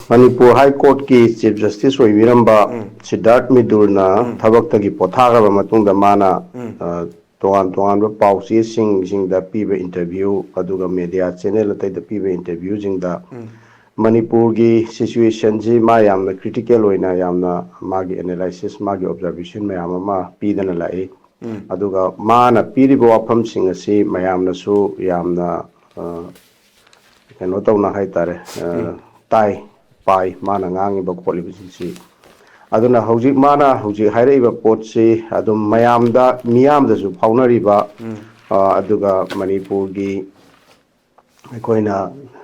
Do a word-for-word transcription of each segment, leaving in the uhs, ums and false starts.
ꯃꯅꯤꯄꯨꯔ ꯍꯥꯏ ꯀꯣꯔꯠꯀꯤ chief justice ꯑꯣꯏꯕꯤꯔꯝꯕ ꯎꯝ꯫ ꯁꯤꯗꯥꯔꯠ ꯃꯤꯗꯨꯜꯅ ꯎꯝ꯫ ꯊꯕꯛꯇꯒꯤ ꯄꯣꯊꯥꯈ꯭ꯔꯕ ꯃꯇꯨꯡꯗ ꯃꯥꯅ, ꯎꯝ꯫ ꯑ, ꯇꯣꯉꯥꯟ ꯇꯣꯉꯥꯟꯕ ꯄꯥꯎ ꯆꯦꯁꯤꯡꯁꯤꯡꯗ ꯄꯤꯕ ꯏꯟꯇꯔꯚ꯭ꯌꯨ, ꯑꯗꯨꯒ ꯃꯦꯗꯤꯌꯥ ꯆꯦꯅꯦꯜ ꯑꯇꯩꯗ ꯄꯤꯕ ꯏꯟꯇꯔꯚ꯭ꯌꯨꯁꯤꯡꯗ ꯎꯝ꯫ ꯃꯅꯤꯄꯨꯔꯒꯤ ꯁꯤꯆꯨꯋꯦꯁꯟꯁꯤ ꯃꯥ ꯌꯥꯝꯅ ꯀ꯭ꯔꯤꯇꯤꯀꯦꯜ ꯑꯣꯏꯅ, ꯌꯥꯝꯅ ꯃꯥꯒꯤ ꯑꯦꯅꯥꯂꯥꯏꯁꯤꯁ, ꯃꯥꯒꯤ ꯑꯣꯕꯖꯥꯔꯕꯦꯁꯟ ꯃꯌꯥꯝ ꯑꯃ ꯄꯤꯗꯅ ꯂꯥꯛꯏ꯫ ꯎꯝ꯫ ꯑꯗꯨꯒ ꯃꯥꯅ ꯄꯤꯔꯤꯕ ꯋꯥꯐꯝꯁꯤꯡ ꯑꯁꯤ ꯃꯌꯥꯝꯅꯁꯨ ꯌꯥꯝꯅ, ꯑ, ꯀꯩꯅꯣ ꯇꯧꯅ ꯍꯥꯏꯇꯥꯔꯦ, ꯑ, ꯎꯝ꯫ ꯇꯥꯏ, ꯄꯥꯏ, ꯃꯥꯅ ꯉꯥꯡꯉꯤꯕ ꯈꯣꯠꯂꯤꯕꯁꯤꯡꯁꯤ꯫ ꯑꯗꯨꯅ ꯍꯧꯖꯤꯛ ꯃꯥꯅ ꯍꯧꯖꯤꯛ ꯍꯥꯏꯔꯛꯏꯕ ꯄꯣꯠꯁꯤ ꯑꯗꯨꯝ ꯃꯌꯥꯝꯗ, ꯃꯤꯌꯥꯝꯗꯁꯨ ꯐꯥꯎꯅꯔꯤꯕ, ꯎꯝ꯫ ꯑ, ꯑꯗꯨꯒ ꯃꯅꯤꯄꯨꯔꯒꯤ ꯑꯩꯈꯣꯏꯅ,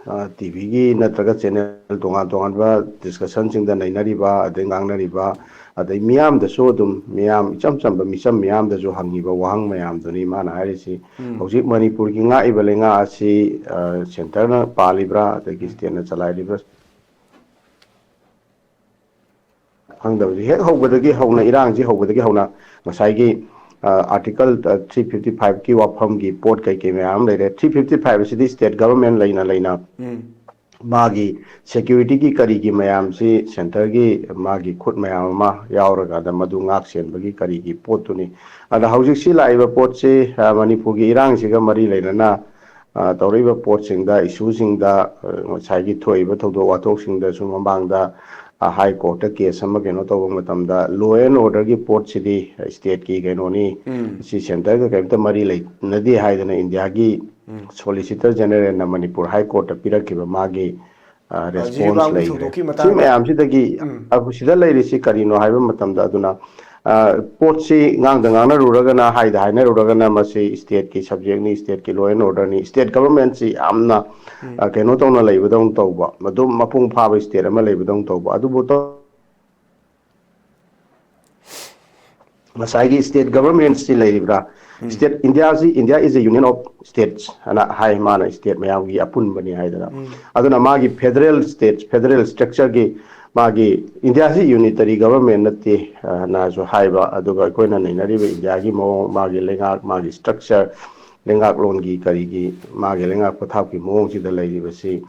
ꯑ, ꯇꯤ ꯚꯤꯒꯤ ꯅꯠꯇ꯭ꯔꯒ ꯆꯦꯅꯦꯜ ꯇꯣꯉꯥꯟ ꯇꯣꯉꯥꯟꯕ ꯗꯤꯁꯀꯁꯟꯁꯤꯡꯗ ꯅꯩꯅꯔꯤꯕ, ꯑꯗꯩ ꯉꯥꯡꯅꯔꯤꯕ, ꯑꯗꯩ ꯃꯤꯌꯥꯝꯗꯁꯨ ꯑꯗꯨꯝ, ꯃꯤꯌꯥꯝ, ꯏꯆꯝ ꯆꯝꯕ ꯃꯤꯆꯝ ꯃꯤꯌꯥꯝꯗꯁꯨ ꯍꯪꯉꯤꯕ ꯋꯥꯍꯪ ꯃꯌꯥꯝꯗꯨꯅꯤ ꯃꯥꯅ ꯍꯥꯏꯔꯤꯁꯤ꯫ ꯎꯝ꯫ ꯍꯧꯖꯤꯛ ꯃꯅꯤꯄꯨꯔꯒꯤ ꯉꯥꯛꯏꯕ ꯂꯩꯉꯥꯛ ꯑꯁꯤ, ꯑ, ꯁꯦꯟꯇꯔꯅ ꯄꯥꯜꯂꯤꯕ꯭ꯔꯥ, ꯑꯗꯒꯤ ꯎꯝ꯫ ꯁ꯭ꯇꯦꯠꯅ ꯆꯂꯥꯏꯔꯤꯕ꯭ꯔꯥ? ꯈꯪꯗꯕꯁꯦ ꯍꯦꯛ ꯍꯧꯕꯗꯒꯤ ꯍꯧꯅ, ꯏꯔꯥꯡꯁꯤ ꯍꯧꯕꯗꯒꯤ ꯍꯧꯅ ꯉꯁꯥꯏꯒꯤ, ꯑ, ꯑꯥꯔꯇꯤꯀꯜ, ꯑ, ꯊ꯭ꯔꯤ ꯐꯤꯐꯇꯤ ꯐꯥꯏꯚꯀꯤ ꯋꯥꯐꯝꯒꯤ ꯄꯣꯠ ꯀꯩꯀꯩ ꯃꯌꯥꯝ ꯑꯃ ꯂꯩꯔꯦ꯫ ꯊ꯭ꯔꯤ ꯐꯤꯐꯇꯤ ꯐꯥꯏꯚ ꯑꯁꯤꯗꯤ ꯁ꯭ꯇꯦꯠ ꯒꯚꯔꯟꯃꯦꯟ ꯂꯩꯅ ꯂꯩꯅ ꯎꯝ꯫ ꯃꯥꯒꯤ ꯁꯦꯀ꯭ꯌꯨꯔꯤꯇꯤꯒꯤ ꯀꯔꯤꯒꯤ ꯃꯌꯥꯝꯁꯤ ꯁꯦꯟꯇꯔꯒꯤ ꯃꯥꯒꯤ ꯈꯨꯠ ꯃꯌꯥꯝ ꯑꯃ ꯌꯥꯎꯔꯀꯥꯟꯗ ꯃꯗꯨ ꯉꯥꯛ ꯁꯦꯟꯕꯒꯤ ꯀꯔꯤꯒꯤ ꯄꯣꯠꯇꯨꯅꯤ꯫ ꯑꯗ ꯍꯧꯖꯤꯛꯁꯤ ꯂꯥꯛꯏꯕ ꯄꯣꯠꯁꯤ, ꯑ, ꯃꯅꯤꯄꯨꯔꯒꯤ ꯏꯔꯥꯡꯁꯤꯒ ꯃꯔꯤ ꯂꯩꯅꯅ, ꯑ, ꯇꯧꯔꯛꯏꯕ ꯄꯣꯠꯁꯤꯡꯗ, ꯏꯁꯨꯁꯤꯡꯗ, ꯑ, ꯉꯁꯥꯏꯒꯤ ꯊꯣꯛꯏꯕ ꯊꯧꯗꯣꯛ ꯋꯥꯊꯣꯛꯁꯤꯡꯗꯁꯨ ꯃꯃꯥꯡꯗ, ꯑ, ꯍꯥꯏ ꯀꯣꯔꯠꯇ ꯀꯦꯁ ꯑꯃ ꯀꯩꯅꯣ ꯇꯧꯕ ꯃꯇꯝꯗ law and orderꯒꯤ ꯄꯣꯠꯁꯤꯗꯤ ꯁ꯭ꯇꯦꯠꯀꯤ ꯀꯩꯅꯣꯅꯤ, ꯎꯝ꯫ ꯁꯤ ꯁꯦꯟꯇꯔꯒ ꯀꯔꯤꯝꯇ ꯃꯔꯤ ꯂꯩꯅꯗꯦ ꯍꯥꯏꯗꯅ ꯏꯟꯗꯤꯌꯥꯒꯤ ꯎꯝ꯫ ꯁꯣꯂꯤꯁꯤꯇꯔ ꯖꯦꯅꯔꯦꯜꯅ ꯃꯅꯤꯄꯨꯔ ꯍꯥꯏ ꯀꯣꯔꯠꯇ ꯄꯤꯔꯛꯈꯤꯕ ꯃꯥꯒꯤ, ꯑ, ꯔꯦꯁꯄꯣꯟꯁ ꯖꯤꯔꯤꯕꯥꯝꯒꯤ ꯂꯩꯈ꯭ꯔꯦ꯫ ꯊꯧꯗꯣꯛꯀꯤ ꯁꯤ ꯃꯇꯥꯡꯗ꯫ ꯃꯌꯥꯝꯁꯤꯗꯒꯤ ꯎꯝ꯫ ꯑ, ꯁꯤꯗ ꯂꯩꯔꯤꯁꯤ ꯀꯔꯤꯅꯣ ꯍꯥꯏꯕ ꯃꯇꯝꯗ, ꯑꯗꯨꯅ, ꯑ, ꯄꯣꯠꯁꯤ ꯉꯥꯡꯗ ꯉꯥꯡꯅꯔꯨꯔꯒꯅ, ꯍꯥꯏꯗ ꯍꯥꯏꯅꯔꯨꯔꯒꯅ ꯃꯁꯤ ꯁ꯭ꯇꯦꯠꯀꯤ ꯁꯕꯖꯦꯛꯅꯤ, ꯁ꯭ꯇꯦꯠꯀꯤ law and orderꯅꯤ, ꯁ꯭ꯇꯦꯠ ꯒꯚꯔꯟꯃꯦꯟꯠꯁꯤ ꯌꯥꯝꯅ, ꯎꯝ꯫ ꯑ, ꯀꯩꯅꯣ ꯇꯧꯅ ꯂꯩꯕꯗꯧꯅ ꯇꯧꯕ, ꯑꯗꯨꯝ ꯃꯄꯨꯡ ꯐꯥꯕ ꯁ꯭ꯇꯦꯠ ꯑꯃ ꯂꯩꯕꯗꯧꯅ ꯇꯧꯕ꯫ ꯑꯗꯨꯕꯨ ꯇꯧ-, ꯉꯁꯥꯏꯒꯤ ꯁ꯭ꯇꯦꯠ ꯒꯚꯔꯟꯃꯦꯟꯠꯁꯤ ꯂꯩꯔꯤꯕ꯭ꯔꯥ? ꯎꯝ꯫ ꯁ꯭ꯇꯦꯠ, ꯏꯟꯗꯤꯌꯥꯁꯤ, India is a union of states ꯍꯥꯏꯅ ꯍꯥꯏ, ꯃꯥꯅ ꯁ꯭ꯇꯦꯠ ꯃꯌꯥꯝꯒꯤ ꯑꯄꯨꯟꯕꯅꯤ ꯍꯥꯏꯗꯅ꯫ ꯎꯝ꯫ ꯑꯗꯨꯅ ꯃꯥꯒꯤ ꯐꯦꯗꯔꯦꯜ ꯁ꯭ꯇꯦꯠ, ꯐꯦꯗꯔꯦꯜ ꯁ꯭ꯇ꯭ꯔꯛꯆꯔꯒꯤ ꯃꯥꯒꯤ ꯏꯟꯗꯤꯌꯥꯁꯤ ꯌꯨꯅꯤꯇꯔꯤ ꯒꯚꯔꯟꯃꯦꯟꯠ ꯅꯠꯇꯦ, ꯑ, ꯅꯁꯨ ꯍꯥꯏꯕ, ꯑꯗꯨꯒ ꯑꯩꯈꯣꯏꯅ ꯅꯩꯅꯔꯤꯕ ꯏꯟꯗꯤꯌꯥꯒꯤ ꯃꯑꯣꯡ, ꯃꯥꯒꯤ ꯂꯩꯉꯥꯛ, ꯃꯥꯒꯤ ꯁ꯭ꯇ꯭ꯔꯛꯆꯔ, ꯂꯩꯉꯥꯛꯂꯣꯟꯒꯤ ꯀꯔꯤꯒꯤ ꯃꯥꯒꯤ ꯂꯩꯉꯥꯛ ꯄꯊꯥꯞꯀꯤ ꯃꯑꯣꯡꯁꯤꯗ ꯂꯩꯔꯤꯕꯁꯤ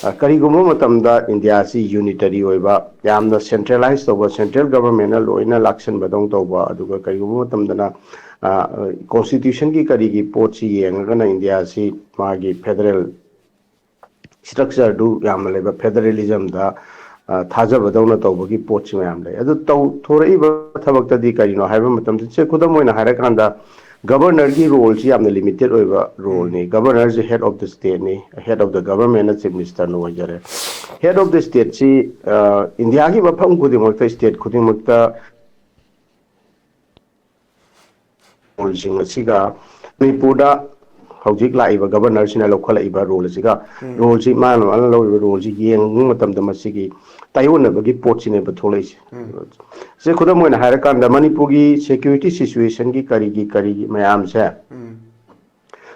ꯑ, ꯀꯔꯤꯒꯨꯝꯕ ꯃꯇꯝꯗ ꯏꯟꯗꯤꯌꯥꯁꯤ ꯌꯨꯅꯤꯇꯔꯤ ꯑꯣꯏꯕ, ꯌꯥꯝꯅ ꯁꯦꯟꯇ꯭ꯔꯦꯂꯥꯏꯁ ꯇꯧꯕ, ꯁꯦꯟꯇ꯭ꯔꯦꯜ ꯒꯕꯔꯟꯃꯦꯟꯅ ꯂꯣꯏꯅ ꯂꯥꯛꯁꯟꯕꯗꯧꯅ ꯇꯧꯕ, ꯑꯗꯨꯒ ꯀꯔꯤꯒꯨꯝꯕ ꯃꯇꯝꯗꯅ ꯀꯣꯟꯁꯇꯤꯇ꯭ꯌꯨꯁꯟꯒꯤ ꯀꯔꯤꯒꯤ ꯄꯣꯠꯁꯤ ꯌꯦꯡꯉꯒꯅ ꯏꯟꯗꯤꯌꯥꯁꯤ ꯃꯥꯒꯤ ꯐꯦꯗꯔꯦꯜ ꯁ꯭ꯇ꯭ꯔꯛꯆꯔꯗꯨ ꯌꯥꯝꯅ ꯂꯩꯕ, ꯐꯦꯗꯔꯦꯂꯤꯖꯝꯗ ꯊꯥꯖꯕꯗꯧꯅ ꯇꯧꯕꯒꯤ ꯄꯣꯠꯁꯤ ꯃꯌꯥꯝ ꯂꯩ꯫ ꯑꯗꯨ ꯇꯧꯊꯣꯔꯛꯏꯕ ꯊꯕꯛꯇꯗꯤ ꯀꯔꯤꯅꯣ ꯍꯥꯏꯕ ꯃꯇꯝꯗ, ꯁꯦ, ꯈꯨꯗꯝ ꯑꯣꯏꯅ ꯍꯥꯏꯔꯀꯥꯟꯗ, ꯒꯕꯔꯅꯔꯒꯤ ꯔꯣꯜꯁꯤ ꯌꯥꯝꯅ ꯂꯤꯃꯤꯇꯦꯠ ꯑꯣꯏꯕ ꯔꯣꯜꯅꯤ꯫ ꯒꯕꯔꯅꯔꯁꯤ ꯍꯦꯗ ꯑꯣꯐ ꯗ ꯁ꯭ꯇꯦꯠꯅꯤ, ꯍꯦꯗ ꯑꯣꯐ ꯗ ꯒꯕꯔꯟꯃꯦꯟꯅ ꯆꯤꯐ ꯃꯤꯅꯤꯁꯇꯔꯅ ꯑꯣꯏꯖꯔꯦ꯫ ꯍꯦꯗ ꯑꯣꯐ ꯗ ꯁ꯭ꯇꯦꯠꯁꯤ ꯏꯟꯗꯤꯌꯥꯒꯤ ꯃꯐꯝ ꯈꯨꯗꯤꯡꯃꯛꯇ, ꯁ꯭ꯇꯦꯠ ꯈꯨꯗꯤꯡꯃꯛꯇ ꯔꯣꯜꯁꯤꯡ ꯑꯁꯤꯒ ꯃꯅꯤꯄꯨꯔꯗ ꯍꯧꯖꯤꯛ ꯂꯥꯛꯏꯕ ꯒꯕꯔꯅꯔꯁꯤꯅ ꯂꯧꯈꯠꯂꯛꯏꯕ ꯔꯣꯜ ꯑꯁꯤꯒ, ꯎꯝ꯫ ꯔꯣꯜꯁꯤ, ꯃꯥꯅ, ꯃꯥꯅ ꯂꯧꯔꯤꯕ ꯔꯣꯜꯁꯤ ꯌꯦꯡꯕ ꯃꯇꯝꯗ ꯃꯁꯤꯒꯤ ꯇꯥꯏꯑꯣꯟꯅꯕꯒꯤ ꯄꯣꯠꯁꯤꯅꯦꯕ ꯊꯣꯛꯂꯛꯏꯁꯦ꯫ ꯎꯝ꯫ ꯁꯦ, ꯈꯨꯗꯝ ꯑꯣꯏꯅ ꯍꯥꯏꯔꯀꯥꯟꯗ, ꯃꯅꯤꯄꯨꯔꯒꯤ ꯁꯦꯀ꯭ꯌꯨꯔꯤꯇꯤ ꯁꯤꯆꯨꯋꯦꯁꯟꯒꯤ ꯀꯔꯤꯒꯤ ꯀꯔꯤꯒꯤ ꯃꯌꯥꯝꯁꯦ, ꯎꯝ꯫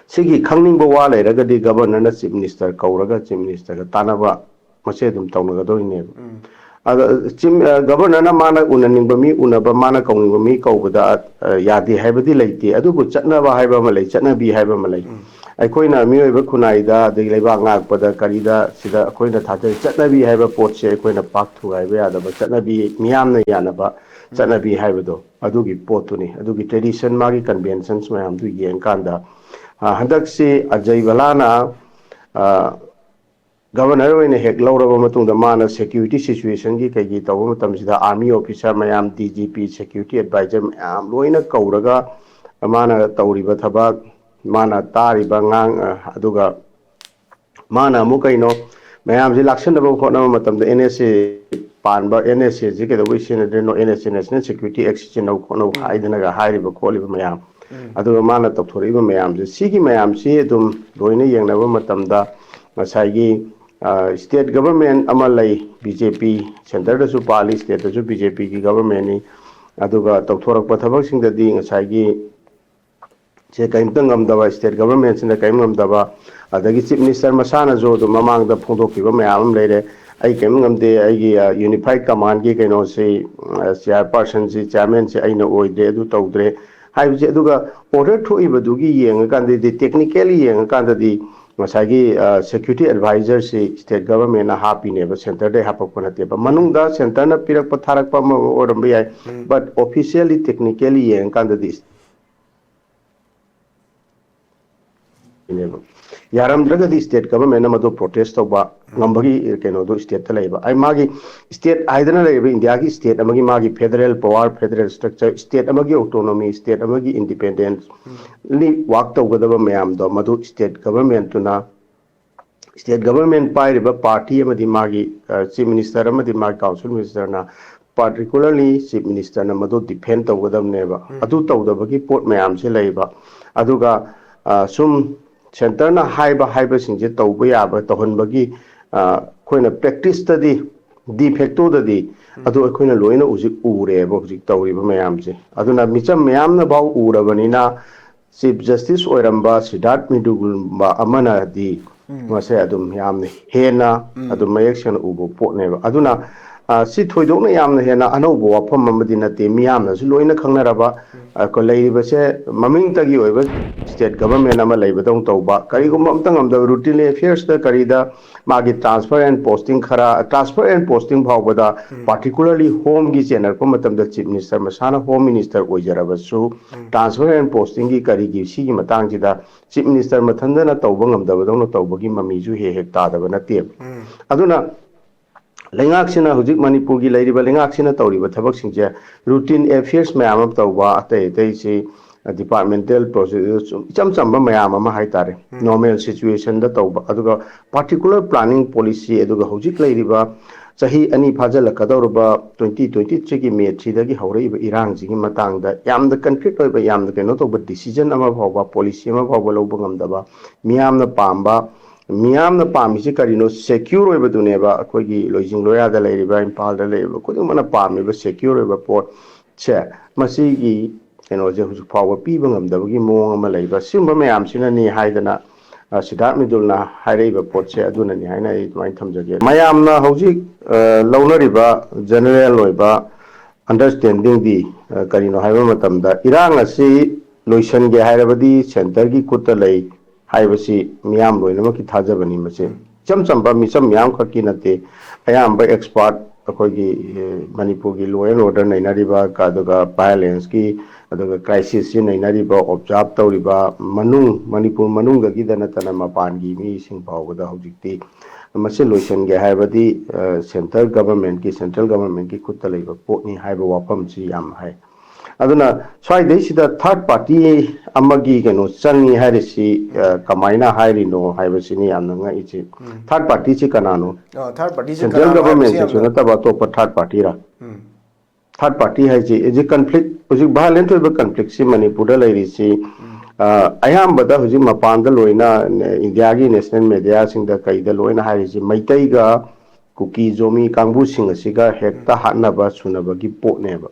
ꯁꯤꯒꯤ ꯈꯪꯅꯤꯡꯕ ꯋꯥ ꯂꯩꯔꯒꯗꯤ ꯒꯕꯔꯅꯔꯅ ꯆꯤꯐ ꯃꯤꯅꯤꯁꯇꯔ ꯀꯧꯔꯒ ꯆꯤꯐ ꯃꯤꯅꯤꯁꯇꯔꯒ ꯇꯥꯟꯅꯕ ꯃꯁꯦ ꯑꯗꯨꯝ ꯇꯧꯅꯒꯗꯧꯔꯤꯅꯦꯕ꯫ ꯎꯝ꯫ ꯑꯗ ꯆꯤꯐ, ꯑ, ꯒꯕꯔꯅꯔꯅ ꯃꯥꯅ ꯎꯅꯅꯤꯡꯕ ꯃꯤ ꯎꯅꯕ, ꯃꯥꯅ ꯀꯧꯅꯤꯡꯕ ꯃꯤ ꯀꯧꯕꯗ, ꯑ, ꯌꯥꯗꯦ ꯍꯥꯏꯕꯗꯤ ꯂꯩꯇꯦ꯫ ꯑꯗꯨꯕꯨ ꯆꯠꯅꯕ ꯍꯥꯏꯕ ꯑꯃ ꯂꯩ, ꯆꯠꯅꯕꯤ ꯍꯥꯏꯕ ꯑꯃ ꯂꯩ꯫ ꯎꯝ꯫ ꯑꯩꯈꯣꯏꯅ ꯃꯤꯑꯣꯏꯕ ꯈꯨꯟꯅꯥꯏꯗ, ꯑꯗꯒꯤ ꯂꯩꯕꯥꯛ ꯉꯥꯛꯄꯗ, ꯀꯔꯤꯗ, ꯁꯤꯗ ꯑꯩꯈꯣꯏꯅ ꯊꯥꯖꯩ, ꯆꯠꯅꯕꯤ ꯍꯥꯏꯕ ꯄꯣꯠꯁꯦ ꯑꯩꯈꯣꯏꯅ ꯄꯥꯛ ꯊꯨꯒꯥꯏꯕ ꯌꯥꯗꯕ, ꯆꯠꯅꯕꯤ ꯃꯤꯌꯥꯝꯅ ꯌꯥꯅꯕ ꯎꯝ꯫ ꯆꯠꯅꯕꯤ ꯍꯥꯏꯕꯗꯣ, ꯑꯗꯨꯒꯤ ꯄꯣꯠꯇꯨꯅꯤ꯫ ꯑꯗꯨꯒꯤ ꯇ꯭ꯔꯦꯗꯤꯁꯟ, ꯃꯥꯒꯤ ꯀꯟꯚꯦꯟꯁꯟꯁ ꯃꯌꯥꯝꯗꯨ ꯌꯦꯡꯀꯥꯟꯗ, ꯑ, ꯍꯟꯗꯛꯁꯤ ꯑꯖꯩ ꯚꯂꯥꯅ, ꯑ, ꯒꯕꯔꯅꯔ ꯑꯣꯏꯅ ꯍꯦꯛ ꯂꯧꯔꯕ ꯃꯇꯨꯡꯗ, ꯃꯥꯅ ꯁꯦꯀ꯭ꯌꯨꯔꯤꯇꯤ ꯁꯤꯆꯨꯋꯦꯁꯟꯒꯤ ꯀꯩꯒꯤ ꯇꯧꯕ ꯃꯇꯝꯁꯤꯗ, ꯑꯥꯔꯃꯤ ꯑꯣꯐꯤꯁꯥꯔ ꯃꯌꯥꯝ, D G P, security adviser ꯃꯌꯥꯝ ꯂꯣꯏꯅ ꯀꯧꯔꯒ, ꯃꯥꯅ ꯇꯧꯔꯤꯕ ꯊꯕꯛ, ꯃꯥꯅ ꯇꯥꯔꯤꯕ ꯉꯥꯡ, ꯑ, ꯑꯗꯨꯒ ꯃꯥꯅ ꯑꯃꯨꯛ ꯀꯩꯅꯣ, ꯃꯌꯥꯝꯁꯦ ꯂꯥꯛꯁꯟꯅꯕ ꯍꯣꯠꯅꯕ ꯃꯇꯝꯗ, ꯑꯦꯟ ꯑꯦꯁ ꯑꯦ ꯄꯥꯟꯕ, ꯑꯦꯟ ꯑꯦꯁ ꯑꯦꯁꯤ ꯀꯩꯗꯧꯕꯩ ꯁꯤꯖꯤꯟꯅꯗ꯭ꯔꯤꯅꯣ, N S A, national security act ꯁꯤꯖꯤꯟꯅꯧ ꯈꯣꯠꯅꯧ ꯎꯝ꯫ ꯍꯥꯏꯗꯅꯒ ꯍꯥꯏꯔꯤꯕ ꯈꯣꯠꯂꯤꯕ ꯃꯌꯥꯝ, ꯎꯝ꯫ ꯑꯗꯨꯒ ꯃꯥꯅ ꯇꯧꯊꯣꯔꯛꯏꯕ ꯃꯌꯥꯝꯁꯦ, ꯁꯤꯒꯤ ꯃꯌꯥꯝꯁꯤ ꯑꯗꯨꯝ ꯂꯣꯏꯅ ꯌꯦꯡꯅꯕ ꯃꯇꯝꯗ, ꯉꯁꯥꯏꯒꯤ, ꯑ, ꯁ꯭ꯇꯦꯠ ꯒꯕꯔꯃꯦꯟ ꯑꯃ ꯂꯩ, ꯕꯤ ꯖꯦ ꯄꯤ, ꯁꯦꯟꯇꯔꯗꯁꯨ ꯄꯥꯜꯂꯤ, ꯁ꯭ꯇꯦꯠꯇꯁꯨ ꯕꯤ ꯖꯦ ꯄꯤꯒꯤ ꯒꯕꯔꯃꯦꯟꯅꯤ꯫ ꯑꯗꯨꯒ ꯇꯧꯊꯣꯔꯛꯄ ꯊꯕꯛꯁꯤꯡꯗꯗꯤ ꯉꯁꯥꯏꯒꯤ ꯁꯦ ꯀꯔꯤꯝꯇ ꯉꯝꯗꯕ, ꯁ꯭ꯇꯦꯠ ꯒꯕꯔꯃꯦꯟꯁꯤꯅ ꯀꯔꯤꯝ ꯉꯝꯗꯕ, ꯑꯗꯒꯤ ꯆꯤꯐ ꯃꯤꯅꯤꯁꯇꯔ ꯃꯁꯥꯅꯁꯨ ꯑꯗꯨꯝ ꯃꯃꯥꯡꯗ ꯐꯣꯡꯗꯣꯛꯈꯤꯕ ꯃꯌꯥꯝ ꯑꯃ ꯂꯩꯔꯦ, "ꯑꯩ ꯀꯔꯤꯝ ꯉꯝꯗꯦ, ꯑꯩꯒꯤ, ꯑ, ꯌꯨꯅꯤꯐꯥꯏꯠ ꯀꯃꯥꯟꯒꯤ ꯀꯩꯅꯣꯁꯤ, ꯑ, ꯆꯤꯌꯥꯔꯄꯥꯔꯁꯟꯁꯤ, ꯆꯤꯌꯥꯔꯃꯦꯟꯁꯤ ꯑꯩꯅ ꯑꯣꯏꯗ꯭ꯔꯦ, ꯑꯗꯨ ꯇꯧꯗ꯭ꯔꯦ" ꯍꯥꯏꯕꯁꯦ꯫ ꯑꯗꯨꯒ ꯑꯣꯔꯗꯔ ꯊꯣꯛꯏꯕꯗꯨꯒꯤ ꯌꯦꯡꯉꯀꯥꯟꯗꯗꯤ, ꯇꯦꯛꯅꯤꯀꯦꯜꯂꯤ ꯌꯦꯡꯉꯀꯥꯟꯗꯗꯤ, ꯉꯁꯥꯏꯒꯤ ꯁꯦꯀ꯭ꯌꯨꯔꯤꯇꯤ ꯑꯦꯗꯚꯥꯏꯖꯔꯁꯤ ꯁ꯭ꯇꯦꯠ ꯒꯚꯔꯟꯃꯦꯟꯅ ꯍꯥꯞꯄꯤꯅꯦꯕ, ꯁꯦꯟꯇꯔꯗꯒꯤ ꯍꯥꯞꯄꯛꯄ ꯅꯠꯇꯦꯕ꯫ ꯃꯅꯨꯡꯗ ꯁꯦꯟꯇꯔꯅ ꯄꯤꯔꯛꯄ ꯊꯥꯔꯛꯄ ꯑꯃ ꯑꯣꯏꯔꯝꯕ ꯌꯥꯏ, ꯕꯠ ꯑꯣꯐꯤꯁꯤꯌꯦꯜꯂꯤ ꯇꯦꯛꯅꯤꯀꯦꯜꯂꯤ ꯌꯦꯡꯉꯀꯥꯟꯗꯗꯤ ꯌꯥꯔꯝꯗ꯭ꯔꯒꯗꯤ ꯁ꯭ꯇꯦꯠ ꯒꯚꯔꯟꯃꯦꯟꯅ ꯃꯗꯨ ꯄ꯭ꯔꯣꯇꯦꯁ ꯇꯧꯕ ꯉꯝꯕꯒꯤ ꯀꯩꯅꯣꯗꯣ ꯁ꯭ꯇꯦꯠꯇ ꯂꯩꯕ꯫ ꯑꯩ ꯃꯥꯒꯤ ꯁ꯭ꯇꯦꯠ ꯍꯥꯏꯗꯅ ꯂꯩꯔꯤꯕ ꯏꯟꯗꯤꯌꯥꯒꯤ ꯁ꯭ꯇꯦꯠ ꯑꯃꯒꯤ ꯃꯥꯒꯤ federal power, federal structure, state ꯑꯃꯒꯤ ꯑꯣꯇꯣꯅꯣꯃꯤ, ꯁ꯭ꯇꯦꯠ ꯑꯃꯒꯤ ꯏꯟꯗꯤꯄꯦꯟꯗꯦꯟꯁꯂꯤ ꯋꯥꯛ ꯇꯧꯒꯗꯕ ꯃꯌꯥꯝꯗꯣ ꯃꯗꯨ ꯁ꯭ꯇꯦꯠ ꯒꯚꯔꯟꯃꯦꯟꯠꯇꯨꯅ, ꯁ꯭ꯇꯦꯠ ꯒꯚꯔꯟꯃꯦꯟꯠ ꯄꯥꯏꯔꯤꯕ ꯄꯥꯔꯇꯤ ꯑꯃꯗꯤ ꯃꯥꯒꯤ ꯆꯤꯐ ꯃꯤꯅꯤꯁꯇꯔ ꯑꯃꯗꯤ ꯃꯥꯒꯤ ꯀꯥꯎꯟꯁꯤꯜ ꯃꯤꯅꯤꯁꯇꯔꯅ, ꯄꯥꯔꯇꯤꯀꯨꯂꯔꯂꯤ ꯆꯤꯐ ꯃꯤꯅꯤꯁꯇꯔꯅ ꯃꯗꯨ ꯗꯤꯐꯦꯟ ꯇꯧꯒꯗꯕꯅꯦꯕ꯫ ꯑꯗꯨ ꯇꯧꯗꯕꯒꯤ ꯄꯣꯠ ꯃꯌꯥꯝꯁꯦ ꯂꯩꯕ꯫ ꯑꯗꯨꯒ ꯁꯨꯝ ꯁꯦꯟꯇꯔꯅ ꯍꯥꯏꯕ ꯍꯥꯏꯕꯁꯤꯡꯁꯦ ꯇꯧꯕ ꯌꯥꯕ ꯇꯧꯍꯟꯕꯒꯤ ꯑꯩꯈꯣꯏꯅ ꯄ꯭ꯔꯦꯛꯇꯤꯁꯇꯗꯤ ꯗꯤ ꯐꯦꯛꯇꯣꯗꯗꯤ ꯑꯗꯨ ꯑꯩꯈꯣꯏꯅ ꯂꯣꯏꯅ ꯍꯧꯖꯤꯛ ꯎꯔꯦꯕ, ꯍꯧꯖꯤꯛ ꯇꯧꯔꯤꯕ ꯃꯌꯥꯝꯁꯦ꯫ ꯑꯗꯨꯅ ꯃꯤꯆꯝ ꯃꯌꯥꯝꯅꯐꯥꯎ ꯎꯔꯕꯅꯤꯅ ꯆꯤꯐ ꯖꯁꯇꯤꯁ ꯑꯣꯏꯔꯝꯕ ꯁꯤꯗꯥꯔꯠ ꯃꯤꯗꯨꯒꯨꯝꯕ ꯑꯃꯅꯗꯤ ꯃꯁꯦ ꯑꯗꯨꯝ ꯌꯥꯝꯅ ꯍꯦꯟꯅ ꯑꯗꯨꯝ ꯃꯌꯦꯛ ꯁꯦꯡꯅ ꯎꯕ ꯄꯣꯠꯅꯦꯕ꯫ ꯑꯗꯨꯅ ꯁꯤ ꯊꯣꯏꯗꯣꯛꯅ ꯌꯥꯝꯅ ꯍꯦꯟꯅ ꯑꯅꯧꯕ ꯋꯥꯐꯝ ꯑꯃꯗꯤ ꯅꯠꯇꯦ, ꯃꯤꯌꯥꯝꯅꯁꯨ ꯂꯣꯏꯅ ꯈꯪꯅꯔꯕ꯫ ꯂꯩꯔꯤꯕꯁꯦ ꯃꯃꯤꯡꯇꯒꯤ ꯑꯣꯏꯕ ꯁ꯭ꯇꯦꯠ ꯒꯚꯔꯟꯃꯦꯟꯠ ꯑꯃ ꯂꯩꯕꯗꯧꯅ ꯇꯧꯕ, ꯀꯔꯤꯒꯨꯝꯕ ꯑꯝꯇ ꯉꯝꯗꯕ ꯔꯨꯇꯤꯟ ꯑꯦꯐꯤꯌꯔꯁꯇ ꯀꯔꯤꯗ ꯃꯥꯒꯤ ꯇ꯭ꯔꯥꯟꯁꯐꯔ ꯑꯦꯟ ꯄꯣꯁꯇꯤꯡ ꯈꯔ, ꯇ꯭ꯔꯥꯟꯁꯐꯔ ꯑꯦꯟ ꯄꯣꯁꯇꯤꯡ ꯐꯥꯎꯕꯗ ꯄꯥꯔꯇꯤꯀꯨꯂꯔꯂꯤ ꯍꯣꯝꯒꯤ ꯆꯦꯟꯅꯔꯛꯄ ꯃꯇꯝꯗ ꯆꯤꯐ ꯃꯤꯅꯤꯁꯇꯔ ꯃꯁꯥꯅ ꯍꯣꯝ ꯃꯤꯅꯤꯁꯇꯔ ꯑꯣꯏꯖꯔꯕꯁꯨ ꯇ꯭ꯔꯥꯟꯁꯐꯔ ꯑꯦꯟ ꯄꯣꯁꯇꯤꯡꯒꯤ ꯀꯔꯤꯒꯤ ꯁꯤꯒꯤ ꯃꯇꯥꯡꯁꯤꯗ ꯆꯤꯐ ꯃꯤꯅꯤꯁꯇꯔ ꯃꯊꯟꯗꯅ ꯇꯧꯕ ꯉꯝꯗꯕꯗꯧꯅ ꯇꯧꯕꯒꯤ ꯃꯃꯤꯁꯨ ꯍꯦꯛ ꯍꯦꯛ ꯇꯥꯗꯕ ꯅꯠꯇꯦꯕ꯫ ꯑꯗꯨꯅ ꯂꯩꯉꯥꯛꯁꯤꯅ, ꯍꯧꯖꯤꯛ ꯃꯅꯤꯄꯨꯔꯒꯤ ꯂꯩꯔꯤꯕ ꯂꯩꯉꯥꯛꯁꯤꯅ ꯇꯧꯔꯤꯕ ꯊꯕꯛꯁꯤꯡꯁꯦ ꯔꯨꯇꯤꯟ ꯑꯦꯐꯤꯌꯔꯁ ꯃꯌꯥꯝ ꯑꯃ ꯇꯧꯕ, ꯑꯇꯩ ꯑꯇꯩꯁꯤ ꯗꯤꯄꯥꯔꯠꯃꯦꯟꯇꯦꯜ ꯄ꯭ꯔꯣꯁꯦꯁ ꯏꯆꯝ ꯆꯝꯕ ꯃꯌꯥꯝ ꯑꯃ ꯍꯥꯏꯇꯥꯔꯦ, ꯅꯣꯔꯃꯦꯜ ꯁꯤꯆꯨꯋꯦꯁꯟꯗ ꯇꯧꯕ꯫ ꯑꯗꯨꯒ ꯄꯥꯔꯇꯤꯀꯨꯂꯔ ꯄ꯭ꯂꯥꯅꯤꯡ ꯄꯣꯂꯤꯁꯤ, ꯑꯗꯨꯒ ꯍꯧꯖꯤꯛ ꯂꯩꯔꯤꯕ ꯆꯍꯤ ꯑꯅꯤ ꯐꯥꯖꯤꯜꯂꯛꯀꯗꯧꯔꯕ ꯇ꯭ꯋꯦꯟꯇꯤ ꯇ꯭ꯋꯦꯟꯇꯤ ꯊ꯭ꯔꯤꯒꯤ ꯃꯦ ꯊ꯭ꯔꯤꯗꯒꯤ ꯍꯧꯔꯛꯏꯕ ꯏꯔꯥꯡꯁꯤꯒꯤ ꯃꯇꯥꯡꯗ ꯌꯥꯝꯅ ꯀꯟꯀ꯭ꯔꯤꯠ ꯑꯣꯏꯕ, ꯌꯥꯝꯅ ꯀꯩꯅꯣ ꯇꯧꯕ ꯗꯤꯁꯤꯖꯟ ꯑꯃ ꯐꯥꯎꯕ, ꯄꯣꯂꯤꯁꯤ ꯑꯃ ꯐꯥꯎꯕ ꯂꯧꯕ ꯉꯝꯗꯕ, ꯃꯤꯌꯥꯝꯅ ꯄꯥꯝꯕ, ꯃꯤꯌꯥꯝꯅ ꯄꯥꯝꯃꯤꯁꯤ ꯀꯔꯤꯅꯣ? ꯁꯦꯀ꯭ꯌꯨꯔ ꯑꯣꯏꯕꯗꯨꯅꯦꯕ꯫ ꯑꯩꯈꯣꯏꯒꯤ ꯂꯣꯏꯖꯤꯡ ꯂꯣꯌꯥꯗ ꯂꯩꯔꯤꯕ, ꯏꯝꯐꯥꯜꯗ ꯂꯩꯔꯤꯕ ꯈꯨꯗꯤꯡꯃꯛꯅ ꯄꯥꯝꯃꯤꯕ ꯁꯦꯀ꯭ꯌꯨꯔ ꯑꯣꯏꯕ ꯄꯣꯠꯁꯦ, ꯃꯁꯤꯒꯤ ꯀꯩꯅꯣꯁꯦ ꯍꯧꯖꯤꯛ ꯐꯥꯎꯕ ꯄꯤꯕ ꯉꯝꯗꯕꯒꯤ ꯃꯑꯣꯡ ꯑꯃ ꯂꯩꯕ, ꯁꯤꯒꯨꯝꯕ ꯃꯌꯥꯝꯁꯤꯅꯅꯤ ꯍꯥꯏꯗꯅ ꯁꯤꯗꯥꯔꯠ ꯃꯤꯗꯨꯜꯅ ꯍꯥꯏꯔꯛꯏꯕ ꯄꯣꯠꯁꯦ ꯑꯗꯨꯅꯅꯤ ꯍꯥꯏꯅ ꯑꯩ ꯑꯗꯨꯃꯥꯏꯅ ꯊꯝꯖꯒꯦ꯫ ꯃꯌꯥꯝꯅ ꯍꯧꯖꯤꯛ ꯂꯧꯅꯔꯤꯕ ꯖꯦꯅꯔꯦꯜ ꯑꯣꯏꯕ ꯑꯟꯗꯔꯁꯇꯦꯟꯗꯤꯡꯗꯤ ꯀꯔꯤꯅꯣ ꯍꯥꯏꯕ ꯃꯇꯝꯗ, ꯏꯔꯥꯡ ꯑꯁꯤ ꯂꯣꯏꯁꯤꯟꯒꯦ ꯍꯥꯏꯔꯕꯗꯤ ꯁꯦꯟꯇꯔꯒꯤ ꯈꯨꯠꯇ ꯂꯩ ꯍꯥꯏꯕꯁꯤ ꯃꯤꯌꯥꯝ ꯂꯣꯏꯅꯃꯛꯀꯤ ꯊꯥꯖꯕꯅꯤ꯫ ꯃꯁꯤ ꯏꯆꯝ ꯆꯝꯕ ꯃꯤꯆꯝ ꯃꯤꯌꯥꯝ ꯈꯛꯀꯤ ꯅꯠꯇꯦ, ꯑꯌꯥꯝꯕ ꯑꯦꯛꯁꯄꯥꯔꯠ ꯑꯩꯈꯣꯏꯒꯤ ꯃꯅꯤꯄꯨꯔꯒꯤ ꯂꯣ ꯑꯦꯟ ꯑꯣꯔꯗꯔ ꯅꯩꯅꯔꯤꯕ, ꯑꯗꯨꯒ ꯚꯥꯏꯑꯣꯂꯦꯟꯁꯀꯤ, ꯑꯗꯨꯒ ꯀ꯭ꯔꯥꯏꯁꯤꯁꯁꯤ ꯅꯩꯅꯔꯤꯕ, ꯑꯣꯕꯖꯥꯔꯕ ꯇꯧꯔꯤꯕ, ꯃꯅꯨꯡ ꯃꯅꯤꯄꯨꯔ ꯃꯅꯨꯡꯗꯒꯤꯗ ꯅꯠꯇꯅ ꯃꯄꯥꯟꯒꯤ ꯃꯤꯁꯤꯡ ꯐꯥꯎꯕꯗ ꯍꯧꯖꯤꯛꯇꯤ ꯃꯁꯤ ꯂꯣꯏꯁꯤꯟꯒꯦ ꯍꯥꯏꯕꯗꯤ ꯁꯦꯟꯇ꯭ꯔꯦꯜ ꯒꯚꯔꯟꯃꯦꯟꯠꯀꯤ ꯁꯦꯟꯇ꯭ꯔꯦꯜ ꯒꯚꯔꯟꯃꯦꯟꯠꯀꯤ ꯈꯨꯠꯇ ꯂꯩꯕ ꯄꯣꯠꯅꯤ ꯍꯥꯏꯕ ꯋꯥꯐꯝꯁꯤ ꯌꯥꯝ ꯍꯥꯏ꯫ ꯑꯗꯨꯅ ꯁ꯭ꯋꯥꯏꯗꯩꯁꯤꯗ ꯊꯥꯔꯠ ꯄꯥꯔꯇꯤ ꯑꯃꯒꯤ ꯀꯩꯅꯣ ꯆꯪꯉꯤ ꯍꯥꯏꯔꯤꯁꯤ ꯀꯃꯥꯏꯅ ꯍꯥꯏꯔꯤꯅꯣ ꯍꯥꯏꯕꯁꯤꯅꯤ ꯌꯥꯝꯅ ꯉꯛꯏꯁꯤ꯫ ꯊꯥꯔꯠ ꯄꯥꯔꯇꯤꯁꯤ ꯀꯅꯥꯅꯣ? ꯊꯥꯔꯠ ꯄꯥꯔꯇꯤꯁꯤ ꯁꯦꯟꯇ꯭ꯔꯦꯜ ꯒꯚꯔꯟꯃꯦꯟꯠ ꯁꯦꯛꯁꯟ ꯅꯠꯇꯕ ꯑꯇꯣꯞꯄ ꯊꯥꯔꯠ ꯄꯥꯔꯇꯤꯔꯥ? ꯊꯥꯔꯠ ꯄꯥꯔꯇꯤ ꯍꯥꯏꯁꯤ ꯍꯧꯖꯤꯛ ꯀꯟꯐ꯭ꯂꯤꯛ, ꯍꯧꯖꯤꯛ ꯚꯥꯏꯑꯣꯂꯦꯟꯠ ꯑꯣꯏꯕ ꯀꯟꯐ꯭ꯂꯤꯛꯁꯤ ꯃꯅꯤꯄꯨꯔꯗ ꯂꯩꯔꯤꯁꯤ ꯑꯌꯥꯝꯕꯗ ꯍꯧꯖꯤꯛ ꯃꯄꯥꯟꯗ ꯂꯣꯏꯅ, ꯏꯟꯗꯤꯌꯥꯒꯤ ꯅꯦꯁꯅꯦꯜ ꯃꯦꯗꯤꯌꯥꯁꯤꯡꯗ ꯀꯩꯗ ꯂꯣꯏꯅ ꯍꯥꯏꯔꯤꯁꯤ ꯃꯩꯇꯩꯒ ꯀꯨꯀꯤ ꯖꯣꯃꯤ ꯀꯥꯡꯕꯨꯁꯤꯡ ꯑꯁꯤꯒ ꯍꯦꯛꯇ ꯍꯥꯠꯅꯕ ꯁꯨꯅꯕꯒꯤ ꯄꯣꯠꯅꯦꯕ꯫